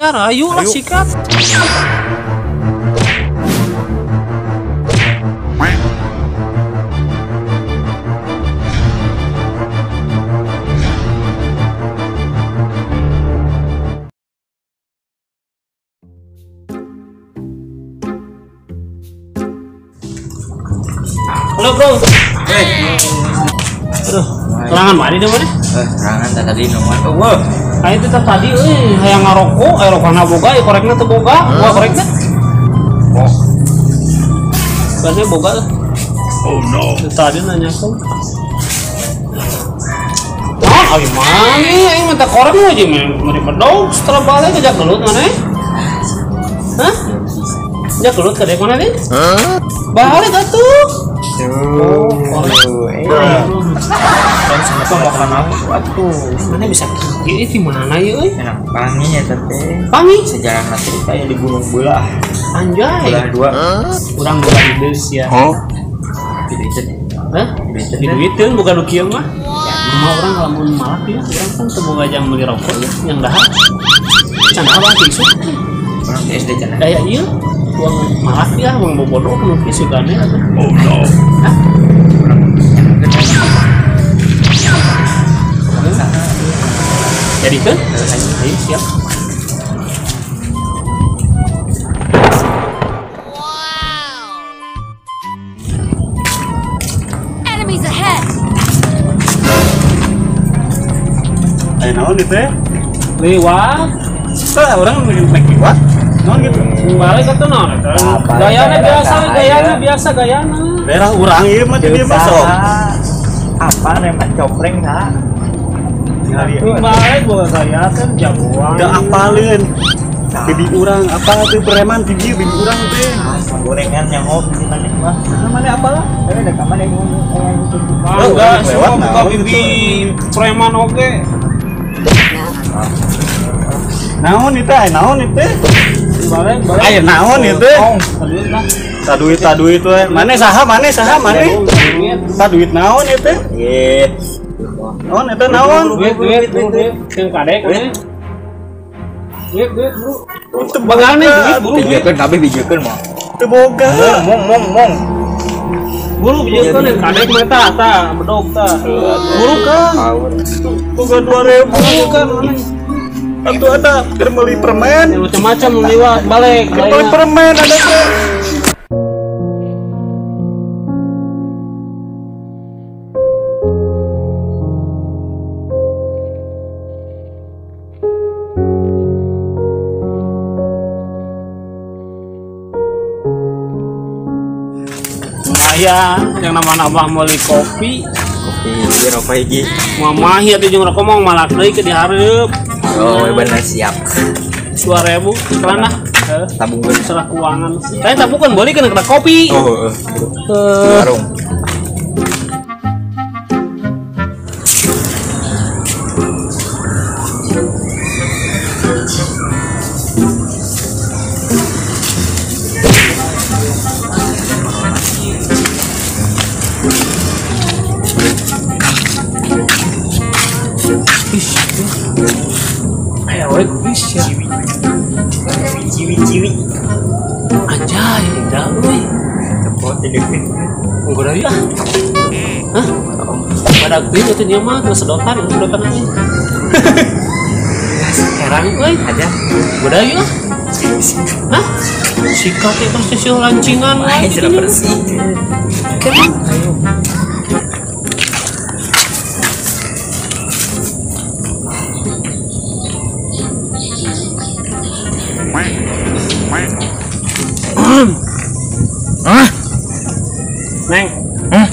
Ya rayu lah sikat. Halo bro. Aduh, serangan mana dia mana? Serangan tadi nomor. Oh, wah. Ayo itu tadi euy, hayang ngarokok, aya rokona boga, aya korekna teu boga. Wah, korekna. Oh. Biasanya boga. Oh no. Tadi nanya tuh. Ah, ayo mana? Aing minta korek aja meni bedog setelah balik ngajak gelut mana? Hah? Ngajak gelut ke mana nih? Hah? Balik atuh. Oh, kan makan aku atuh. Mana bisa gini di mana ya euy? Enak pangi ya teh. Pangi? Sejarah nanti kayak di Gunung Belah. Anjay. Belah dua. Urang boga deus ya. Hah? Diduiteun. Hah? Diduiteun bukan nu kieu mah. Rumah orang kalau mau malak ya, orang kan teu boga jang meuli rokok ya, yang dahar. Can abang ti isuk. Urang di SD cenah. Daya ieu uang malak ya, uang bobodo nu isukane atuh. Oh no. Hah? Jadi kan? Ayo siap. Wow. Enemies ahead. Ayo naon itu ya? Liwat. Tah orang naik liwat. Naon gitu. Balik atuh naon eta. Gayana biasa, gayana biasa gayana. Daerah urang ieu mah di dieu mah sok. Apa reman copreng ha? Balik boga gaya kan jagoan. Udah apaleun. Bibi urang apa tuh preman di dieu bibi urang teh. Gorengan yang op di mana mah. Mana apalah? Ada ka mana yang gitu. Enggak, semua buka bibi preman oge. Naon itu? Naon itu? Balik, balik. Ayo naon itu? Ta duit we. Mane saha? Mane saha? Mane? Ta duit naon itu? Ye. Naon eta naon? Duit duit duit. Yang kadek we. Duit duit bro. Teu bagane duit buru. Bijekeun kabeh bijekeun mah. Teu boga. Mong mong mong. Buru bijekeun yang kadek mah tah tah bedog tah. Buru kan. Boga 2000 kan. Atuh ada keur meuli permen. Macam-macam liwat balik. Keur meuli permen ada teh. Lumayan, yang nama abah meuli kopi. Kopi ieu rokok hiji. Mamahi atuh jeung rokok mah malak deui ke dihareup. Oh, bener siap. 2000 iklan lah. Tabungkeun serah keuangan. Saya tabungkeun beli kana kopi. Oh, heeh. Warung. Ayo, kuis ya. Ciwi ciwi. Anjay, udah euy. Tepot di deui. Unggul deui ah. Hah? Badag teuing atuh dia mah geus sedotan, sedotan aja. Herang euy, aja. Boda ieu ah. Hah? Sikat teh terus sih lancingan wae sudah bersih. Kemang. Ayo. Hah? Neng. Hah?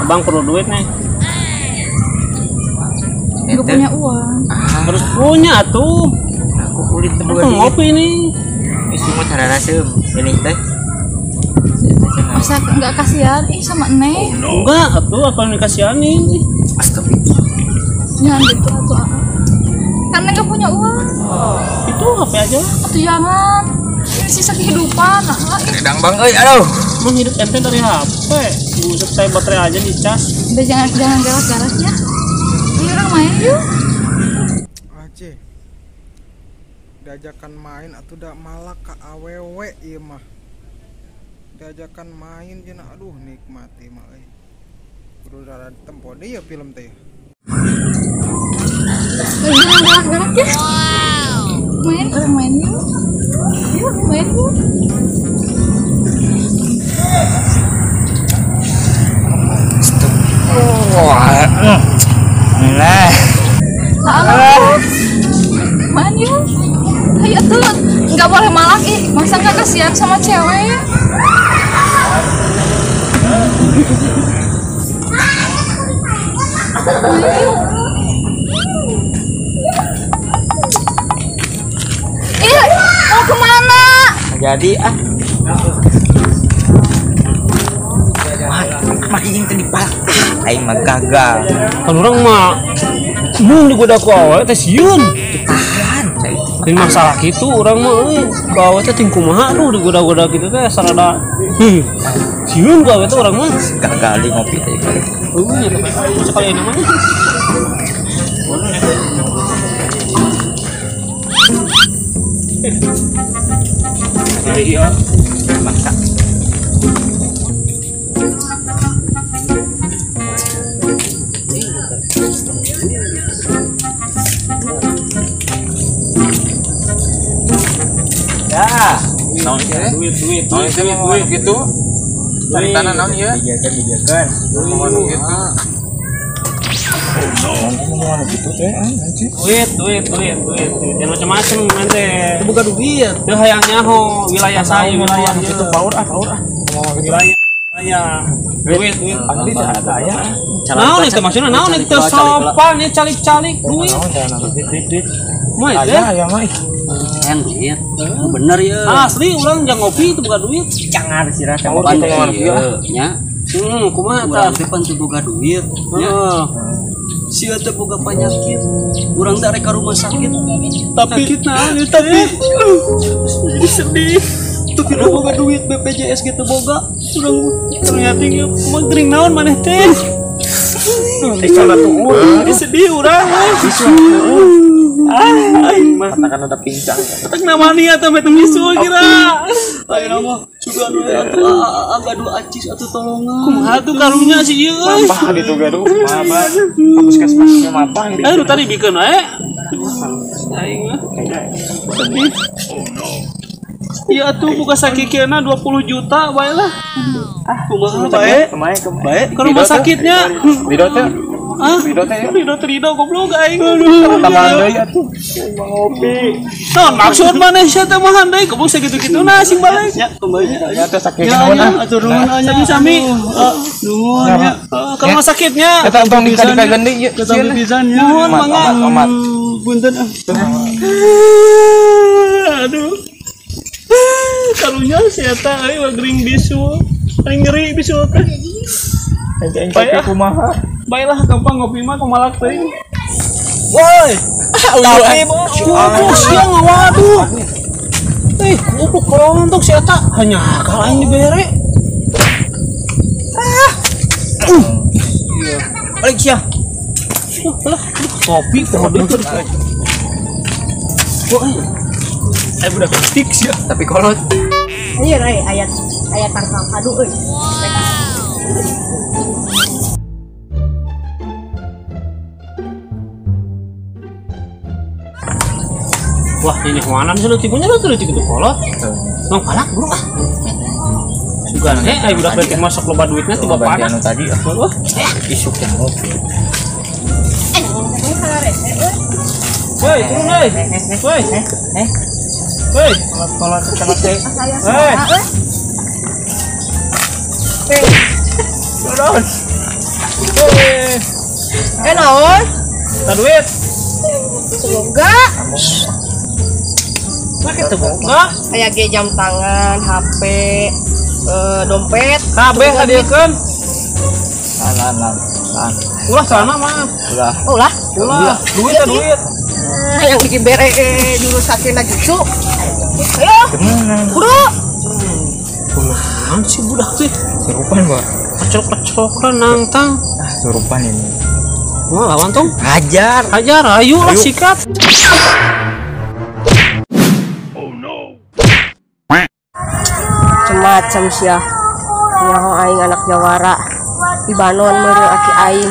Abang perlu duit, Neng. Gak punya uang. Harus punya tuh. Aku kulit teu boga. Ngopi nih. Ini semua cara rasem ini teh. Masa nggak kasihan ih sama Neng? Enggak, atuh apa yang dikasihanin? Astagfirullah. Jangan gitu atuh. Karena nggak punya uang. Itu HP aja. Atuh jangan. Ini sisa kehidupan. Redang bang, euy, aduh. Emang hidup ente dari HP. Buset, saya baterai aja dicas. Udah jangan jangan galak-galak ya. Ini orang main yuk. Aceh. Diajakan main atuh da malak ka awewe ieu mah. Diajakan main cenah aduh nikmat ieu mah euy. Kudu rada tempo deui ya film teh. Gerak-gerak ya. Main, main yuk. Yuk, main yuk. Nah. Main yuk. Ayo tuh, nggak boleh malak ih. Masa nggak kasihan sama cewek? Main yuk. Ih, mau kemana? Jadi ah. Makin yang tadi palak. Aing mah gagal. Kan urang mah mun digoda ku awewe teh sieun. Tahan. Lain masalah kitu urang mah euy. Ku awewe teh ting kumaha aduh digoda-goda kitu teh sarada. Sieun ku awewe teh urang mah. Gagal di ngopi teh kali. Euy nya teh sekali namanya. Iya, maksa. Ya, naon ieu? Duit, duit, Naon duit, ieu duit, duit gitu. Caritana naon ieu? Bijakan, bijakan. Ngomong gitu. Ngomong gitu teh anjing. Duit, duit, duit, duit, duit. Jangan macam-macam nanti. Buka duit. Teu hayang nyaho wilayah saya, wilayah Itu paur ah, paur ah. Ngomong gitu. Wilayah saya. Duit, duit. Asli teh aya. Naon itu maksudnya naon itu sopan ya calik-calik duit. Naon teh naon. Duit, duit. Mah itu. Aya aya mah. Hayang duit. Bener ya. Asli urang jang ngopi itu bukan duit. Cangar sih rasa. Paur kita ngomong gitu ah. Nya. Kumaha tah? Urang teh pan teu boga duit. Nya. Heeh. Sia teh boga penyakit. Urang teh rek ka rumah sakit. Tapi sakit naon ieu teh? Jadi sedih. Tuh tidak boga duit BPJS gitu boga. Urang Ternyata ieu mah gering naon maneh teh. Teh salah tuh. Jadi sedih urang we. Ah, aing mah. Katakan udah pincang. Tetek namanya atau metu misul kira. Ayeuna mah sugan we atuh gaduh acis atuh tolongan. Kumaha tuh karunya si ieu euy. Mapah gitu gaduh. Mapah. Ka puskesmas mapah gitu. Aduh tadi bikeun wae. Aing mah. Sedih. Iya tuh buka sakikeuna 20 juta bae lah. Ah, kumaha bae? Kemae, kemae. Bae ke rumah sakitnya. Lido teh. Ah, Lido teh ya. Lido trido goblok aing. Aduh. Tambahan deui atuh. Ngopi. Naon maksud maneh sia teh mah deui goblok sakitu-kitu nah sing balik. Ya, kembali. Ya teh sakit Ya, naon ya, ah. atur nuhun nya. Sami-sami. Nuhun ya. Ke rumah sakitnya. Eta entong dikadikakeun deui ieu. Ketemu pisan ya. Nuhun Omat, mangga. omat, omat. Punten ah. Aduh. Karunya si eta euy mah gering bisul. Paling ngeri bisul teh. Ente Bae ah. kumaha? Baiklah gampang ngopi mah kumalak teuing. Woi. Tapi goblok sia ngawaduh. Eh, goblok kolontok si eta hanya akal aing dibere. Ah. Balik sia. Lah, kopi kopi. Wah, eh budak tik sia. Tapi kolot. Iya, euy, ayat ayat tarkam aduh euy. Wah, ini kemana sih lu tipunya lu tuh gitu kolot. Mang palak bro ah. Sugan eh ayo budak leutik masuk loba duitnya tiba Ganti panas. anu tadi ah. Wah, Isuk teh ngopi. woi, turun woi. Woi. Woi, Kolot kolot teh. Saya suara euy. turun. Woi, Eh naon? tak duit. Semoga Make teu boga. aya ge jam tangan, HP, dompet. Kabeh kadiekeun. Lan lan lan. Lan. Ulah celana mah. Ulah. Oh lah, Ulah, duit ya duit. yang dibere jurus sakina jutsu. Ayo, bro. Kunaon sih budak teh? Surupan, Pak. Kecok-kecokan nangtang. Ah, surupan ini. Wah, lawan tong. Hajar. Hajar, ayo lah sikat. Macam-macam sia. Nyaho aing anak jawara. Di Banon meureun aki aing.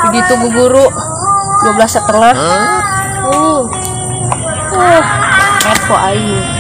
Di ditu guguru 12,5. Kepo aing.